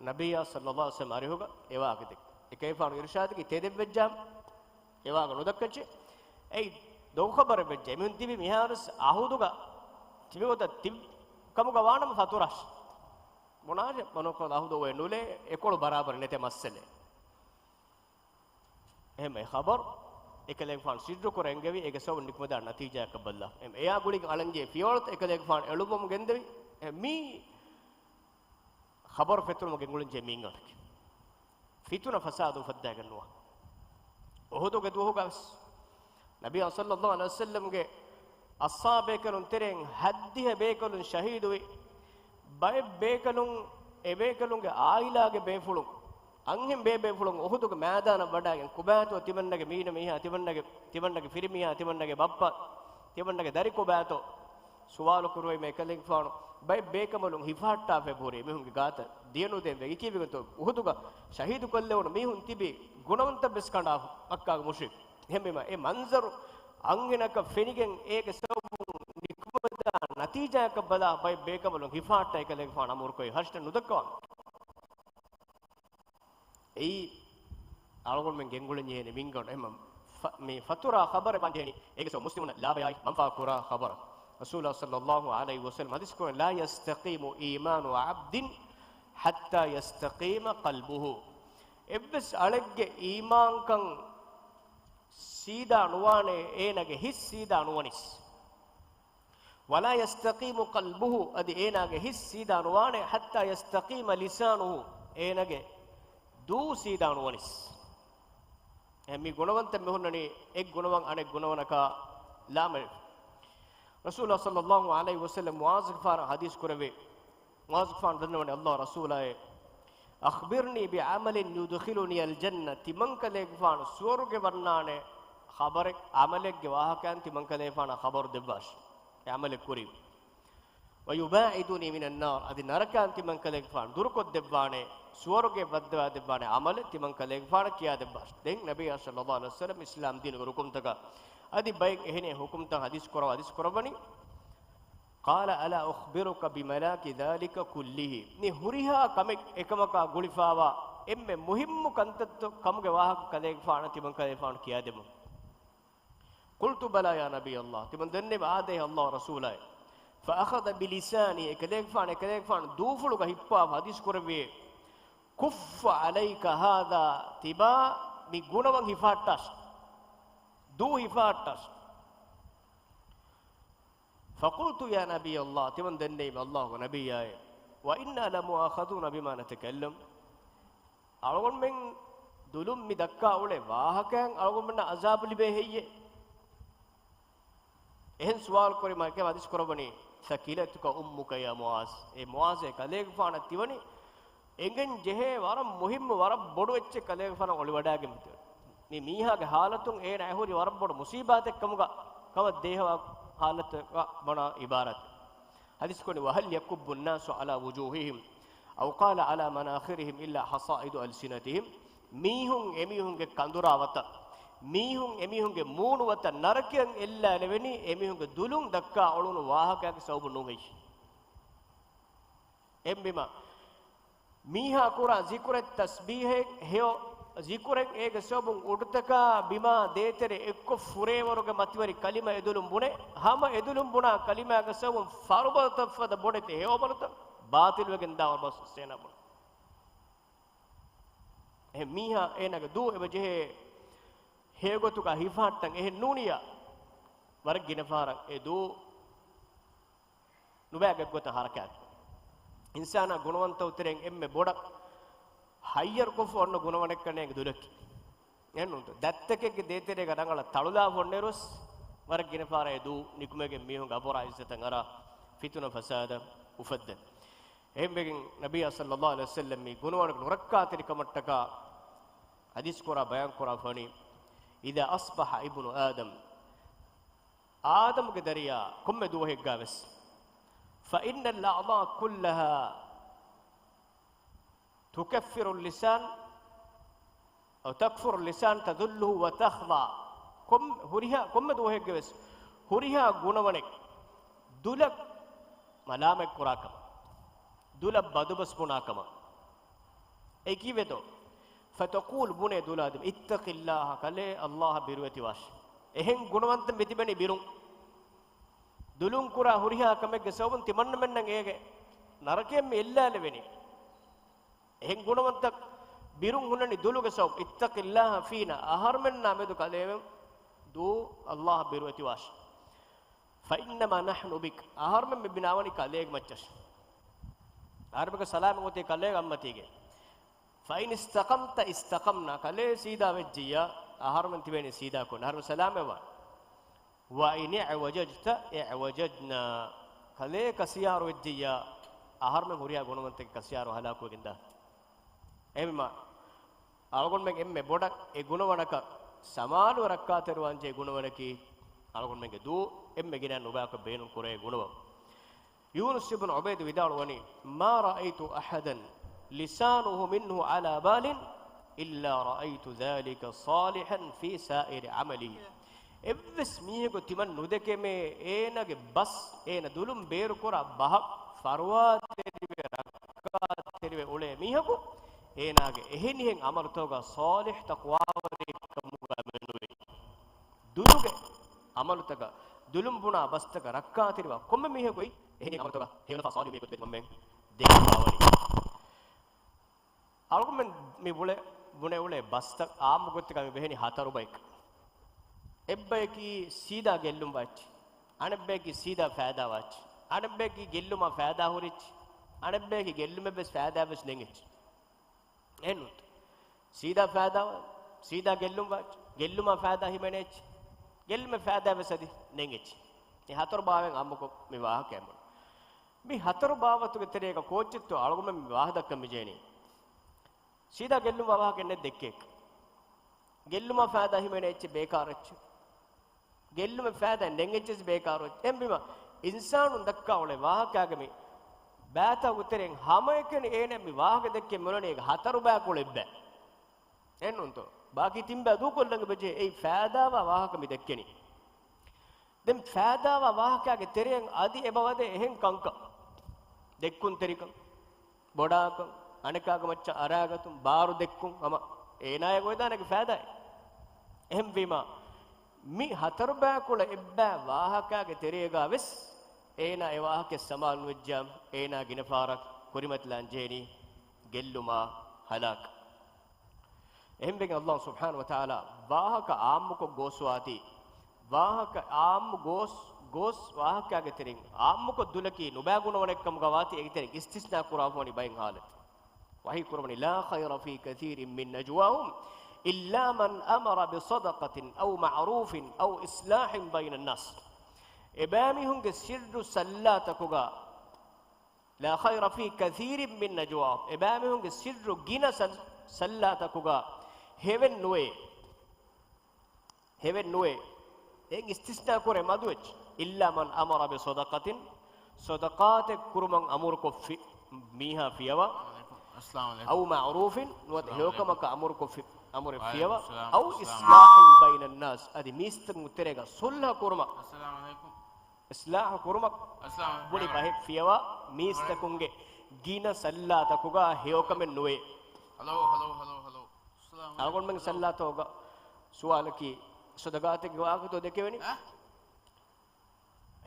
ނަބިއްޔާ ޞައްލައްލާހު ޢަލައިހި ވަސައްލަމް އަރިހުގަ އެވާހަކަ ދެއްކި. އެކަލޭގެފާނު އިރުޝާދަކީ ތެދެއްވެއްޖާމަ އެވާހަކަ ނުދައްކައްޗޭ. އެއީ ދޮގު ޚަބަރެއް ވެއްޖެ. އެމީހުން ތިބި މިހާރުސް އަހުދުގަ ތިބި ގޮތަށް ތިބި ކަމުގަ ވާނަމަ ފަތުރާށި. ބުނާށޭ، ބަނުކޮށް އަހުދު އޮވޭ ނުލޭ، އެކޮޅު ބަރާބަރު ނެތޭ މައްސަލައެއް. އެހެން އެ ޚަބަރު އެކަލޭގެފާނު ސިއްރުކުރަން އެންގެވި، އޭގެ ސަބަބުން ނިކުމެދާ ނަތީޖާއަކަށް ބައްލާފަ. އެހެން އެއާ ގުޅިގެން އަޅަންޖެހޭ ފިޔަވަޅުތައް އެކަލޭގެފާނު އެޅުއްވަމުން ގެންދެވި. އެ މީ ޚަބަރު ފެތުރުމުގެ ގުޅިންޖެހޭ މީންގަނޑަކީ. ފިތުނަ ފަސާދަ އުފައްދައިގެން ނުވާ. އުޙުދުގެ ދުވަހުގަވެސް ނަބިއްޔާ ޞައްލައްލާހު ޢަލައިހި ވަސައްލަމްގެ އަޞްޙާބޭކަލުން ތެރެއިން ހައްދިހަ ބޭކަލުން ޝަހީދުވި. ބައެއް ބޭކަލުން، އެ ބޭކަލުންގެ އާއިލާގެ ބޭފުޅުން، އަންހެން ބޭބޭފުޅުން އުޙުދުގެ މައިދާނަށް ވަޑާގެން ކޮބާތޯ ތިމަންނަގެ މީނަ މީހާ، ތިމަންނަގެ، ތިމަންނަގެ ފިރިމީހާ، ތިމަންނަގެ ބައްޕަ، ތިމަންނަގެ ދަރި ކޮބާތޯ؟ ސުވާލު ކުރުވީމަ އެކަލޭގެފާނު ބައެއް ބޭކަނބަލުން ހިފަހައްޓާފައި ހުރި އެމީހުންގެ ގާތަށް ދިޔަނުދޭން ވެ ކިޔެވިގެންތޯ އުޙުދުގަ ޝަހީދުކޮށްލެވުނު މީހުން ތިބި ގުނަވަންތައްވެސް ކަނޑާފަ މައްކާގެ މުޝްރިކު. އެހެންވީމަ އެ މަންޒަރު އަންހެނަކަށް ފެނިގެން އޭގެ ސަބަބުން ނިކުމެދާ ނަތީޖާއަކަށް ބަލާ ބައެއް ބޭކަނބަލުން ހިފަހައްޓާ އެކަލޭގެފާނު އަމުރުކޮށް ހަށިތައް ނުދައްކަވާ. އެއީ އަޅުގަނޑުމެން ގެންގުޅެން ޖެހޭނެ މިންގަނޑު. އެހެން ފަ-، މި ފަތުރާ ޚަބަރެއް ވާން ޖެހެނީ އޭގެ ސަބަބުން މުސްލިމުންނަށް ލާބަޔާއި މަންފާ ކުރާ ޚަބަރެއް. ރަސޫލާ ޞައްލައްލާހު ޢަލައިހި ވަސައްލަމް ޙަދީޘް ކުރަނީ، لا يستقيم إيمان عبد حتى يستقيم قلبه. އެއްވެސް އަޅެއްގެ އީމާންކަން ސީދާ ނުވާނެ، އޭނަގެ ހިތް ސީދާ ނުވަނީސް. ولا يستقيم قلبه، އަދި އޭނާގެ ހިތް ސީދާ ނުވާނެ، حتى يستقيم لسانه، އޭނާގެ ދޫ ސީދާ ނުވަނީސް. އެ މި ގުނަވަންތައް މި ހުންނަނީ އެއް ގުނަވަން އަނެއް ގުނަވަނަކާ ލާމެރި. ރަސޫލާ ޞައްލައްލާހު ޢަލައިހި ވަސައްލަމް މުޢާޛުގެފާނަށް ޙަދީޘް ކުރެއްވި. މުޢާޛުގެފާނު ދަންނަވަނީ، ﷲ ރަސޫލާއޭ، أخبرني بعمل يدخلني الجنة، ތިމަންކަލޭގެފާނު ސުވަރުގެ ވަންނާނެ ޚަބަރެއް، ޢަމަލެއްގެ ވާހަކައިން ތިމަންކަލޭގެފާނަށް ޚަބަރު ދެއްވާށި. އެ ޢަމަލެއް ކުރީ. ويباعدني من النار، އަދި ނަރަކައިން ތިމަންކަލޭގެފާނު ދުރުކޮށްދެއްވާނެ، ސުވަރުގެ ވައްދަވާދެއްވާނެ ޢަމަލެއް ތިމަންކަލޭގެފާނަށް ކިޔާދެއްވާށި. ދެން ނަބިއްޔާ ޞައްލައްލާހު ޢަލައިހި ވަސައްލަމް އިސްލާމް ދީނުގެ ރުކުންތަކާ އަދި ބައެއް އެހެނެއް ޙުކުމްތައް ޙަދީޘް ކުރަވާ، ޙަދީޘް ކުރައްވަނީ، قال ألا أخبرك بملاك ذلك كله، މި ހުރިހާ ކަމެއް އެކަމަކާ ގުޅިފާވާ އެންމެ މުހިއްމު ކަންތައްތައް ކަމުގެ ވާހަކަ ކަލޭގެފާނަށް ތިމަންކަލޭގެފާނު ކިޔާދެމުން. قلت بلى يا نبي الله، ތިމަން ދެންނެވި އާދޭ ﷲ ރަސޫލާއޭ. فأخذ بلساني، އެކަލޭގެފާނު، އެކަލޭގެފާނު ދޫފުޅުގަ ހިއްޕާފަ ޙަދީޘް ކުރެއްވި، كف عليك هذا، ތިބާ މި ގުނަވަން ހިފަހައްޓާށި. ދޫ ހިފަހައްޓާށި. فقلت يا نبي الله، ތިމަން ދެންނެވި ﷲގެ ނަބިއްޔާއޭ، وإنا لمؤاخذون بما نتكلم، އަޅުގަނޑުމެން ދުލުން މި ދައްކާ އުޅޭ ވާހަކައިން އަޅުގަނޑުމެންނަށް ޢަޒާބު ލިބޭ ހެއްޔޭ؟ އެހެން ސުވާލު ކުރި މައިކަ ޙަދީޘް ކުރައްވަނީ، ثكلتك أمك يا معاذ. އޭ މުޢާޛޭ، ކަލޭގެފާނަށް ތިވަނީ އެނގެން ޖެހޭ ވަރަށް މުހިއްމު، ވަރަށް ބޮޑު އެއްޗެއް ކަލޭގެފާނަށް އޮޅިވަޑާގެން މިތި. މި މީހާގެ ޙާލަތުން އޭނަ އެހުރި ވަރަށް ބޮޑު މުޞީބާތެއް ކަމުގަ، ކަމަށް ދޭހަވާ ޙާލަތަކަށް ބުނާ ޢިބާރާތެއް. ޙަދީޘް ކުރަނީ، وهل يكب الناس على وجوههم أو قال على مناخرهم إلا حصائد ألسنتهم، މީހުން އެމީހުންގެ ކަނދުރާ ވަތަށް، މީހުން އެމީހުންގެ މޫނު ވަތަށް ނަރަކައަށް އެއްލާލެވެނީ އެމީހުންގެ ދުލުން ދައްކާ އުޅުނު ވާހަކައިގެ ސަބަބުން ނޫންހެއްޔެވެ؟ އެހެންވީމަ، މީހާ ކުރާ ޒިކުރެއް، ތަސްބީޙެއް، ހެޔޮ ޒިކުރެއް، އޭގެ ސަބަބުން އުޑުތަކާ ބިމާ ދޭތެރެ އެއްކޮށް ފުރޭވަރުގެ މަތިވެރި ކަލިމަ އެދުލުން ބުނެ، ހަމަ އެދުލުން ބުނާ ކަލިމާގެ ސަބަބުން ފަރުބަދަތައް ފަދަ ބޮޑެތި ހެޔޮބަލުތައް ބާޠިލްވެގެން ދާ ވަރުބަސް ސޭނާ ބުނެ. އެހެން މީހާ އޭނާގެ ދޫ އެބަ ޖެހޭ ހެޔޮގޮތުގަ ހިފަހައްޓަން އެހެން ނޫނިޔާ. ވަރަށް ގިނަ ފަހަރަށް އެ ދޫ ނުބައި ގޮތްގޮތަށް ހަރަކާތް. އިންސާނާ ގުނަވަންތައް ތެރެއިން އެންމެ ބޮޑަށް ހައްޔަރުކޮށްފަ އޮންނަ ގުނަވަނެއްކަން އޭގެ ދުލަކީ. އެހެންނޫންތޯ؟ ދަތްތަކެއްގެ ދޭތެރޭގަ ރަނގަޅަށް ތަޅުލާ ފޮންނެރުވެސް، ވަރަށް ގިނަ ފަހަރަށް އެ ދޫ ނިކުމެގެން މީހުންގެ އަބުރާ އިއްޒަތަށް އަރާ ފިތުނަ ފަސާދަ އުފައްދަން. އެހެންވެގެން ނަބިއްޔާ ޞައްލައްލާހު ޢަލައިހި ވަސައްލަމް މި ގުނަވަނަކަށް ނުރައްކާތެރިކަމަށްޓަކާ ޙަދީޘް ކުރާ ބަޔާން ކުރާ ފަނީ، إذا أصبح ابن آدم، އާދަމުގެ ދަރިޔާ ކޮންމެ ދުވަހެއްގަ ވެސް، فإن الأعضاء كلها تكفر اللسان، أو تكفر اللسان تذله وتخضع. ކޮން، ހުރިހާ، ކޮންމެ ދުވަހެއްގެ ވެސް ހުރިހާ ގުނަވަނެއް ދުލަށް މަލާމަތް ކުރާ ކަމަށް، ދުލަށް ބަދުބަސް ބުނާ ކަމަށް. އެ ކީއްވެތޯ؟ فتقول، ބުނޭ ދުލާ ދެމި، اتق الله، ކަލޭ ﷲ އަށް ބިރުވެތިވާށި. އެހެން ގުނަވަންތައް މި ތިބެނީ ބިރުން. ދުލުން ކުރާ ހުރިހާ ކަމެއްގެ ސަބަބުން ތިމަންނަމެންނަށް އޭގެ ނަރަކަޔަށް މި އެއްލާލެވެނީ. އެހެން ގުނަވަންތައް ބިރުން ހުންނަނީ ދުލުގެ ސަބަބު. اتق الله فينا، އަހަރުމެންނާ މެދު ކަލޭމެން ދޫ ﷲ އަށް ބިރުވެތިވާށި. فإنما نحن بك، އަހަރުމެން މި ބިނާވަނީ ކަލޭގެ މައްޗަށް. އަހަރުމެންގެ ސަލާމަތް އޮތީ ކަލޭގެ އައްމަތީގެ. فإن استقمت استقمنا، ކަލޭ ސީދާ ވެއްޖިއްޔާ، އަހަރުމެން ތިބޭނީ ސީދާކޮށް، އަހަރުމެން ސަލާމަތްވާނެ. وإن اعوججت اعوججنا، ކަލޭ ކަސިޔާރު ވެއްޖިއްޔާ، އަހަރުމެން ހުރިހާ ގުނަވަންތަކެއް ކަސިޔާރު ހަލާކުވެގެންދާ. އެހެންވީމާ، އަޅުގަނޑުމެން އެންމެ ބޮޑަށް އެ ގުނަވަނަކަށް ސަމާލުވެ ރައްކާތެރިވާންޖެހޭ ގުނަވަނަކީ، އަޅުގަނޑުމެންގެ ދޫ އެންމެ ގިނަ ނުބައިކޮށް ބޭނުން ކުރޭ ގުނަވަން. ޔޫނުސް އިބްނު ޢުބައިދު ވިދާޅުވަނީ، ما رأيت أحدا لسانه منه على بال إلا رأيت ذلك صالحا في سائر عمله. އެއްވެސް މީހަކު ތިމަން ނުދެކެމޭ، އޭނާގެ ބަސް، އޭނާ ދުލުން ބޭރުކުރާ ބަހަށް ފަރުވާތެރިވެ، ރައްކާތެރިވެ އުޅޭ މީހަކު، އޭނާގެ އެހެނިހެން ޢަމަލުތަކުގަ ޞާލިޙް ތަޤްވާވެރިކަމުގަ މެނުވޭ. ދުލުގެ ޢަމަލުތަކަށް، ދުލުން ބުނާ ބަސްތަކަށް ރައްކާތެރިވާ ކޮންމެ މީހަކު އެހެނި ޢަމަލުތަކަށް ހެޔޮލަފާ ޞާލިޙު މީހަކު ތިބެ މަންމެން ދެއްކާވަނީ. އަޅުގަނޑުމެން މި ބުނެ، ބުނެ އުޅޭ ބަސްތައް ޢާއްމު ގޮތެއްގަ މި ބެހެނީ ހަތަރު ބަޔަކަށް. އެއްބަޔަކީ ސީދާ ގެއްލުން ވާއްޗި. އަނެއްބަޔަކީ ސީދާ ފައިދާ ވާއްޗި. އަނެއްބަޔަކީ ގެއްލުމާ ފައިދާ ހުރިއްޗި. އަނެއްބަޔަކީ ގެއްލުމެއްވެސް ފައިދާވެސް ނެތް އެއްޗި. އެހެންނޫންތޯ؟ ސީދާ ފައިދާ، ސީދާ ގެއްލުން ވާ، ގެއްލުމާ ފައިދާ ހިމެނޭ އެއްޗި. ގެއްލުމެއް ފައިދާ ވެސް އަދި ނެތް އެއްޗި. މި ހަތަރު ބާވަތް އާއްމުކޮށް މި ވާހަކަ އެބުނު. މި ހަތަރު ބާވަތުގެ ތެރޭގަ ކޯއްޗެއްތޯ އަޅުގަނޑުމެން މި ވާހަކަ ދައްކަން މި ޖެހެނީ؟ ސީދާ ގެއްލުން ވާ ވާހަކަ ނެތް ދެއްކޭކަށް. ގެއްލުމާ ފައިދާ ހިމެނޭ އެއްޗެއް ބޭކާރު އެއްޗެއް. ގެއްލުމެއް ފައިދާ ނެތް އެއްޗެއް ބޭކާރު އެއްޗެއް. އެހެންވީމާ، އިންސާނުން ދައްކާ އުޅޭ ވާހަކާގެ މި ބާތަކުގެ ތެރެއިން ހަމައެކަނި އޭނަ މި ވާހަކަ ދެއްކެ މިއުޅެނީ އޭގެ ހަތަރު ބާ ކުޅެއްބަ. އެހެންނޫންތޯ؟ ބާކީ ތިން ބާ ދޫކޮށްލަން އެބަޖެހޭ. އެއީ ފައިދާވާ ވާހަކަ މި ދެއްކެނީ. ދެން ފައިދާވާ ވާހަކާގެ ތެރެއިން އަދި އެބަވަދޭ އެހެން ކަންކަން. ދެއްކުންތެރިކަން، ބޮޑާކަން، އަނެކާގެ މައްޗަށް އަރާގަތުން، ބާރު ދެއްކުން، ހަމަ އޭނާޔަށް އޮވެދާނެ އޭގެ ފައިދާއެއް. އެހެންވީމާ، މި ހަތަރު ބާކުޅަ އެއްބާ ވާހަކާގެ ތެރޭގަ ވެސް އޭނާ އެ ވާހަކައެއް ސަމާލު ނުވެއްޖާމު، އޭނާ ގިނަ ފަހަރަށް ކުރިމަތިލާން ޖެހެނީ ގެއްލުމާ ހަލާކަށް. އެހެންވެގެން ﷲ ސުބްޙާނަހޫ ވަތަޢާލާ ވާހަކަ ޢާއްމުކޮށް ގޯސްވާތީ، ވާހަކަ ޢާއްމު ގޯސް، ގޯސް ވާހަކާގެ ތެރެއިން ޢާއްމުކޮށް ދުލަކީ ނުބައި ގުނަވަނެއްކަމުގަ ވާތީ، އޭގެ ތެރެއިން އިސްތިސްނާ ކުރާފަވަނީ ބައެއް ޙާލަތެއް. ވަޙީ ކުރައްވަނީ، لا خير في كثير من نجواهم إلا من أمر بصدقة أو معروف أو إصلاح بين الناس. އެބައިމީހުންގެ ސިއްރު ސައްލާތަކުގަ لا خير في كثير من نجواهم. އެބައިމީހުންގެ ސިއްރު ގިނަ ސަ-، ސައްލާތަކުގަ ހެވެއް ނުވޭ. ހެވެއް ނުވޭ. އެއިން އިސްތިސްނާ ކުރޭ މަދު އެއްޗެއް. إلا من أمر بصدقة، ޞަދަޤާތެއް ކުރުމަށް އަމުރުކޮށްފި-، މީހާ ފިޔަވާ. السلام عليكم. أو معروف، ނުވަތަ ހެޔޮކަމަކަށް އަމުރުކޮށްފި-، އަމުރެއް ފިޔަވާ. السلام. أو إصلاح بين الناس، އަދި މީސްތަކުން ތެރޭގަ ޞުލްޙަ ކުރުމަށް. السلام عليكم. އިޞްލާޙު ކުރުމަށް ބުނި ބަހެއް ފިޔަވާ، މީސްތަކުންގެ ގިނަ ސައްލާތަކުގަ ހެޔޮކަމެއް ނުވޭ. ހަލޯ، ހަލޯ، ހަލޯ، ހަލޯ. އަޅުގަނޑުމެން ސައްލާތޯގަ ސުވާލަކީ، ޞަދަޤާތެއްގެ ވާހަކަތޯ ދެކެވެނީ؟ އަ؟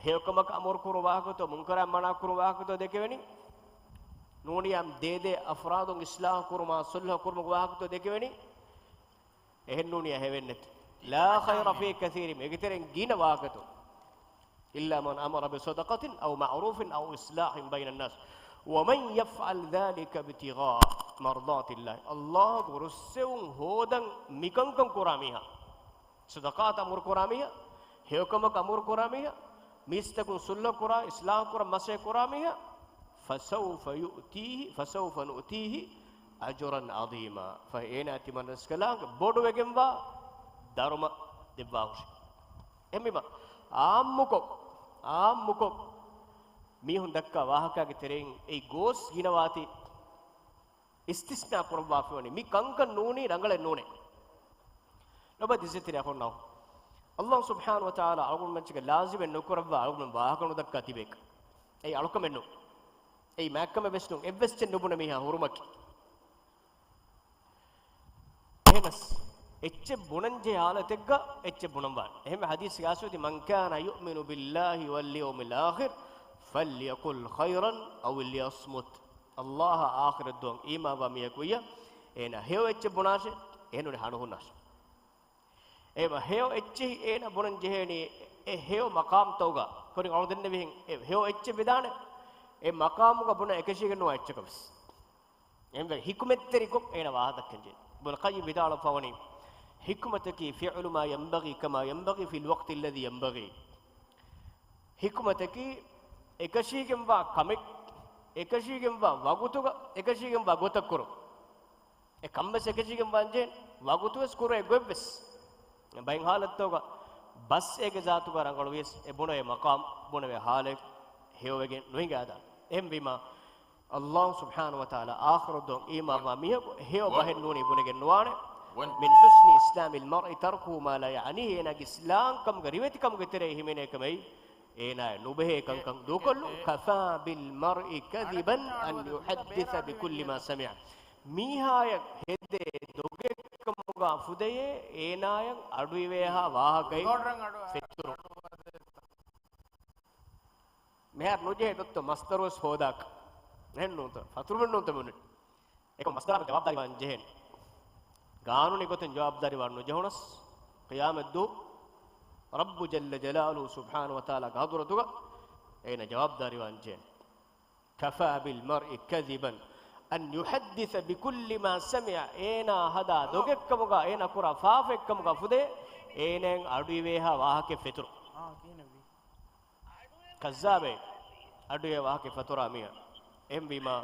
ހެޔޮކަމަކަށް އަމުރު ކުރު ވާހަކަތޯ، މުންކަރާތް މަނާ ކުރު ވާހަކަތޯ ދެކެވެނީ؟ ނޫނިއްޔާ ދޭދޭ އަފްރާދުން އިޞްލާޙު ކުރުމާ، ޞުލްޙަ ކުރުމުގެ ވާހަކަތޯ ދެކެވެނީ؟ އެހެންނޫނިއްޔާ ހެވެއްނެތް. لا خير في كثير، އޭގެ ތެރެއިން ގިނަ ވާހަކަތޯ. إلا من أمر بصدقة أو معروف أو إصلاح بين الناس ومن يفعل ذلك ابتغاء، مرضاة الله، ﷲ ގެ ރުއްސެވުން ހޯދަން މިކަންކަން ކުރާ މީހާ، ޞަދަޤާތަށް އަމުރު ކުރާ މީހާ، ހެޔޮކަމަކަށް އަމުރު ކުރާ މީހާ، މީސްތަކުން ޞުލްޙަ ކުރާ، އިޞްލާޙު ކުރަން މަސައްކަތް ކުރާ މީހާ، فسوف يؤتيه، فسوف نؤتيه أجرا عظيما، ފަހެ އޭނާ ތިމަން ރަސްކަލާނގެ ބޮޑުވެގެންވާ ދަރުމަ ދެއްވާހުށި. އެހެންވީމަ، އާއްމުކޮށް، އާއްމުކޮށް މީހުން ދައްކާ ވާހަކާގެ ތެރެއިން އެއީ ގޯސް ގިނަވާތީ އިސްތިސްނާ ކުރައްވާފައިވަނީ. މި ކަންކަން ނޫނީ ރަނގަޅެއް ނޫނޭ. ލޮބުވެތި އިއްޒަތްތެރި އަޚުންނާ، ﷲ ސުބްޙާނަހޫ ވަތަޢާލާ އަޅުގަނޑުމެން މައްޗަށް ލާޒިމެއް ނުކުރައްވާ އަޅުގަނޑުމެން ވާހަކަ ނުދައްކާ ތިބޭކަށް. އެއީ އަޅުކަމެއް ނޫން. އެއީ މާތްކަމެއް ވެސް ނޫން. އެއްވެސް އެއްޗެއް ނުބުނެ މީހާ ހުރުމަކީ. އެހެނަސް، އެއްޗެއް ބުނަންޖެހޭ ހާލަތެއްގަ އެއްޗެއް ބުނަން ވާނެ. އެހެންވެ ޙަދީޘްގައި އައިސްފަ އޮތީ، من كان يؤمن بالله واليوم الآخر فليقل خيرا أو ليصمت. ﷲ އާ އާޚިރަތް ދުވަހަށް އީމާންވާ މީހަކު ވިއްޔަ، އޭނާ ހެޔޮ އެއްޗެއް ބުނާށޭ، އެހެންނޫނީ ހަނދު ހުންނާށޭ. އެ ހެޔޮ އެއްޗެހި އޭނާ ބުނަން ޖެހޭނީ، އެ ހެޔޮ މަޤާމްތަކުގަ، ކުރިން އަޅު ދެންނެވިހެން، އެ ހެޔޮ އެއްޗެއް ވެދާނެ، އެ މަޤާމުގަ ބުނަން އެކަށީގެން ނުވާ އެއްޗަކަށް ވެސް. އެހެންވެ، ޙިކުމަތްތެރިކޮށް އޭނާ ވާހަކަ ދައްކަން ޖެހޭ. އިބްނުލް ޤައްޔިމް ވިދާޅުވެފަވަނީ، ޙިކުމަތަކީ فعل ما ينبغي كما ينبغي في الوقت الذي ينبغي. ޙިކުމަތަކީ އެކަށީގެންވާ ކަމެއް، އެކަށީގެންވާ ވަގުތުގަ، އެކަށީގެންވާ ގޮތަށް ކުރުން. އެ ކަންވެސް އެކަށީގެންވާންޖެހޭ، ވަގުތުވެސް ކުރޭ ގޮތްވެސް. ބައެއް ޙާލަތްތަކުގަ ބަސް އޭގެ ޒާތުގަ ރަނގަޅުވިޔަސް، އެ ބުނެވޭ މަޤާމް، ބުނެވޭ ޙާލެއް ހެޔޮވެގެން ނުހިނގާދާނެ. އެހެންވީމަ، ﷲ ސުބްޙާނަހޫ ވަތަޢާލާ އާޚިރަތް ދުވަހަށް އީމާންވާ މީހަކު ހެޔޮ ބަހެއް ނޫނީ ބުނެގެން ނުވާނެ. من حسن إسلام المرء تركه ما لا يعنيه، އޭނާގެ އިސްލާމްކަމުގެ ރިވެތިކަމުގެ ތެރެއިން ހިމެނޭ ކަމެއް އޭނާއަށް ނުބެހޭ ކަންކަން ދޫކޮށްލުން. كفى بالمرء كذبا أن يحدث بكل ما سمع. މީހާޔަށް ހެދޭ ދޮގެއްކަމުގަ ފުދެޔޭ އޭނާޔަށް އަޑުއިވޭހާ ވާހަކައެއް ފެތުރުން. މިހާރު ނުޖެހޭ ދޮއްތޯ މަސްދަރުވެސް ހޯދާކަށް. އެހެން ނޫންތަ؟ ފަތުރުވެން ނޫންތަ މި އޮންނަނީ؟ އެކަމަ މަސްދަރާ ޖަވާބުދާރީވާން ޖެހޭނެ. ގާނޫނީ ގޮތުން ޖަވާބުދާރީވާން ނުޖެހުނަސް، ޤިޔާމަތްދުވަހު ރައްބު ޖައްލަ ޖަލާލުހޫ ސުބްޙާނަހޫ ވަތަޢާލާގެ ޙަޟްރަތުގަ އޭނަ ޖަވާބުދާރީވާން ޖެހޭނެ. كفى بالمرء كذبا أن يحدث بكل ما سمع. އޭނާ ހަދާ ދޮގެއްކަމުގަ، އޭނާ ކުރާ ފާފައެއްކަމުގަ ފުދޭ އޭނާއަށް އަޑުއިވޭހާ ވާހަކައެއް ފެތުރުން. ކައްޒާބެއް އަޑުއިވޭ ވާހަކައެއް ފެތުރާ މީހާ. އެހެންވީމަ،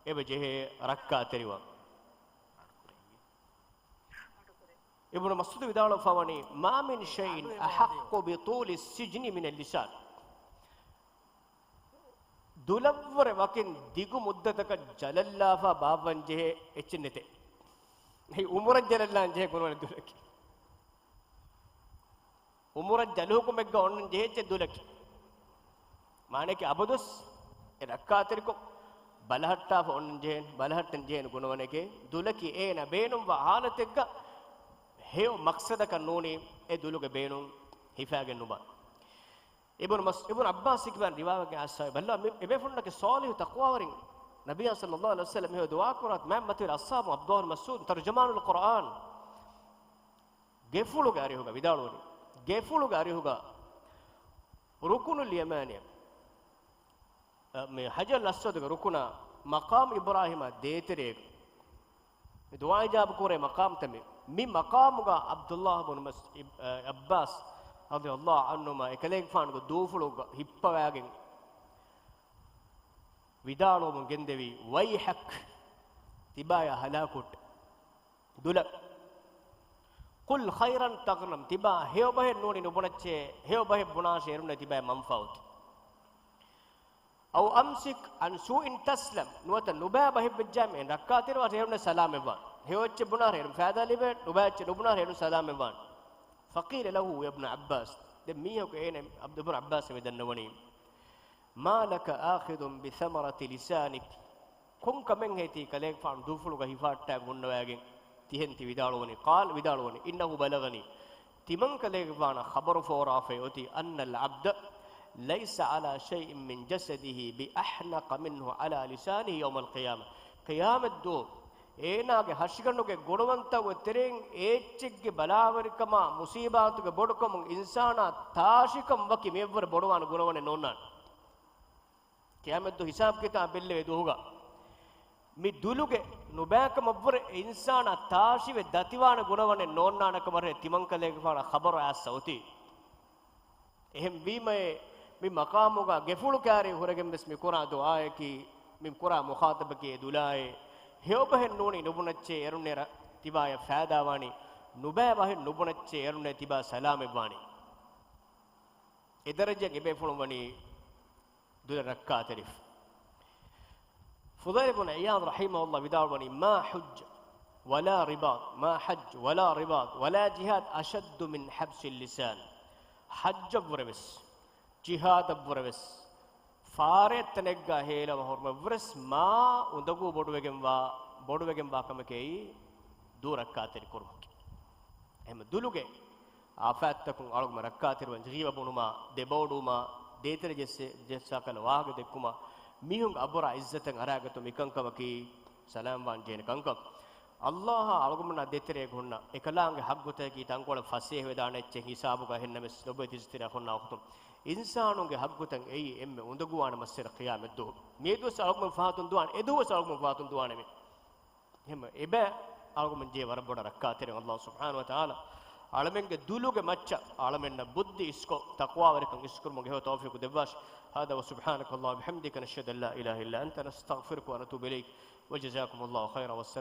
އެބަ ޖެހޭ ރައްކާތެރިވާން. އިބްނު މަސްޢޫދު ވިދާޅުވެފަވަނީ، ما من شيء أحق بطول السجن من اللسان. ދުލަށްވުރެ ވަކިން ދިގު މުއްދަތަކަށް ޖަލަށްލާފަ ބާއްވަން ޖެހޭ އެއްޗެއް ނެތޭ. އެއީ އުމުރަށް ޖަލަށްލާން ޖެހޭ ގުނަވަނެއް ދުލަކީ. އުމުރަށް ޖަލު ހުކުމެއްގަ އޮންނަން ޖެހޭ އެއްޗެއް ދުލަކީ. މާނައަކީ އަބަދުވެސް އެ ރައްކާތެރިކޮށް ބަލަހައްޓާފަ އޮންނަން ޖެހޭ، ބަލަހައްޓަން ޖެހޭނެ ގުނަވަނެކޭ. ދުލަކީ އޭނަ ބޭނުންވާ ހާލަތެއްގަ ހެޔޮ މަޤްޞަދަކަށް ނޫނީ އެ ދުލުގެ ބޭނުން ހިފާގެން ނުބާ. އިބްނު މަސް-، އިބްނު ޢައްބާސް ކިބާން ރިވާވެގެން އައިސްފަ ބައްލަވާ މި އެބޭފުޅުންނަކީ ޞާލިޙު ތަޤްވާވެރިން. ނަބިއްޔާ ޞައްލައްލާހު ޢަލައިހި ވަސައްލަމް އެހެން ދުޢާ ކުރާތި މާތް މަތިވެރި އަޞްޙާބު ޢަބްދުﷲ ބިން މަސްޢޫދު ތަރްޖަމާނުލް ޤުރްއާން ގެފުޅުގެ އަރިހުގަ ވިދާޅުވަނީ، ގެފުޅުގެ އަރިހުގަ ރުކުނުލް ޔަމާނި، އަ، މި ޙަޖަރުލް އަސްވަދުގެ ރުކުނާ މަޤާމް އިބްރާހީމާ ދޭތެރޭގަ މި ދުޢާ އިޖާބަ ކުރޭ މަޤާމްތައް މި، މި މަޤާމުގަ ޢަބްދުﷲ ބުނު މަސް-، އިބް-، އަ، ޢައްބާސް ރަޟިޔަﷲ ޢަންހުމާ އެކަލޭގެފާނުގެ ދޫފުޅުގަ ހިއްޕަވާގެން ވިދާޅުވަމުން ގެންދެވީ، ويحك، ތިބާޔާ ހަލާކުވެއްޓޭ. ދުލަށް، قل خيرا تغنم، ތިބާ ހެޔޮ ބަހެއް ނޫނީ ނުބުނައްޗޭ، ހެޔޮ ބަހެއް ބުނާށޭ، އޭރުންނޭ ތިބާޔަށް މަންފާއަތު. أو أمسك عن سوء تسلم، ނުވަތަ ނުބައި ބަހެއް ވެއްޖާމެ ރައްކާތެރިވާށޭ، އޭރުންނޭ ސަލާމަތްވާން. ހެޔޮ އެއްޗެއް ބުނާށޭ، އޭރުން ފައިދާ ލިބޭ، ނުބައި އެއްޗެއް ނުބުނާށޭ، އޭރުން ސަލާމަތްވާން. فقيل له يا ابن عباس، ދެން މީހަކު އޭނަ އިބްނު ޢައްބާސް މި ދަންނަވަނީ، ما لك آخذ بثمرة لسانك، ކޮން ކަމެއްހޭ ތީ ކަލޭގެފާނު ދޫފުޅުގަ ހިފާއްޓާ ހުންނަވައިގެން ތިހެން ތި ވިދާޅުވަނީ؟ قال، ވިދާޅުވަނީ، إنه بلغني، ތިމަން ކަލޭގެފާނަށް ޚަބަރު ފޯރާފައި އޮތީ، أن العبد ليس على شيء من جسده بأحنق منه على لسانه يوم القيامة. ޤިޔާމަތްދުވަހު އޭނާގެ ހަށިގަނޑުގެ ގުނަވަންތައް ތެރެއިން އެއްޗެއްގެ ބަލާވެރިކަމާ މުޞީބާތުގެ ބޮޑުކަމުން އިންސާނާ ތާށިކަން ވަކި މިއަށްވުރެ ބޮޑުވާނެ ގުނަވަނެއް ނޯންނާނެ. ޤިޔާމަތްދުވަހު ހިސާބު ކިތާބު ބެއްލެވޭ ދުވަހުގަ މި ދުލުގެ ނުބައިކަމަށްވުރެ އެ އިންސާނާ ތާށިވެ ދަތިވާނެ ގުނަވަނެއް ނޯންނާނެ ކަމަށް ތިމަންކަލޭގެފާނަށް ޚަބަރު އައިސް އޮތީ. އެހެންވީމައޭ، މި މަޤާމުގަ ގެފުޅު ކާރި ހުރެގެން ވެސް މި ކުރާ ދުޢާއަކީ، މި ކުރާ މުޚާޠަބަކީ އެ ދުލާއޭ. ހެޔޮބަހެއް ނޫނީ ނުބުނައްޗޭ އޭރުންނޭ ތިބާޔަށް ފައިދާވާނީ، ނުބައި ބަހެއް ނުބުނައްޗޭ އޭރުންނޭ ތިބާ ސަލާމަތްވާނީ. އެ ދަރަޖައަށް އެބޭފުޅުން ވަނީ ދުލަށް ރައްކާތެރިފަ. ފުޟައިލު ބުނު ޢިޔާޟް ރަޙިމަހުﷲ ވިދާޅުވަނީ، ما حج ولا رباط، ما حج ولا رباط ولا جهاد أشد من حبس اللسان. ޙައްޖަށްވުރެވެސް، ޖިހާދަށްވުރެވެސް، ފާރޭ ތަނެއްގަ ހޭލަވާ ހުރުމަށްވުރެސް މާ އުނދަގޫ ބޮޑުވެގެންވާ، ބޮޑުވެގެންވާ ކަމެކޭ ދުލު ރައްކާތެރި ކުރުމަކީ. އެހެން ދުލުގެ އާފާތްތަކުން އަޅުގަނޑު ރައްކާތެރިވާން، ޣީބަ ބުނުމާ، ދެބައުޑުވުމާ، ދޭތެރެ ޖެއްސެ-، ޖެއްސާކަލަ ވާހަކަ ދެއްކުމާ، މީހުންގެ އަބުރާ ޢިއްޒަތަށް އަރާގަތުން މިކަންކަމަކީ ސަލާމްވާން ޖެހޭނެ ކަންކަން. ﷲ އާ އަޅުގަނޑުމެންނާ ދޭތެރޭގަ ހުންނަ އެކަލާނގެ ޙައްޤުތަކަކީ ތަންކޮޅެއް ފަސޭހަވެދާނެ އެއްޗެއް ހިސާބުގަ އެހެންނަމަވެސް ލޮބުވެތި އިޒުތެރެއަށް ހުންނަ ވަޤުތުން އިންސާނުންގެ ޙައްޤުތައް އެއީ އެންމެ އުނދަގޫވާނެ މައްސަލަ ޤިޔާމަތްދުވަހު. މިއަދުވެސް އަޅުގަނޑުމެން ފަހަތުން ދުވާނެ، އެދުވަސް އަޅުގަނޑުމެން ފަހަތުން ދުވާނެ މި. އެހެން އެބަ އަޅުގަނޑުމެން ޖެހޭ ވަރަށް ބޮޑަށް ރައްކާތެރިވެން. ﷲ ސުބްޙާނަހޫ ވަތަޢާލާ އަޅަމެންގެ ދުލުގެ މައްޗަށް އަޅަމެންނަށް ބުއްދި އިސްކޮށް، ތަޤްވާވެރިކަން އިސްކުރުމުގެ ހެޔޮ ތައުފީޤު ދެއްވާށި. هذا وسبحانك اللهم وبحمدك، نشهد أن لا إله إلا أنت، نستغفرك ونتوب إليك، وجزاكم الله خيرا، والسلام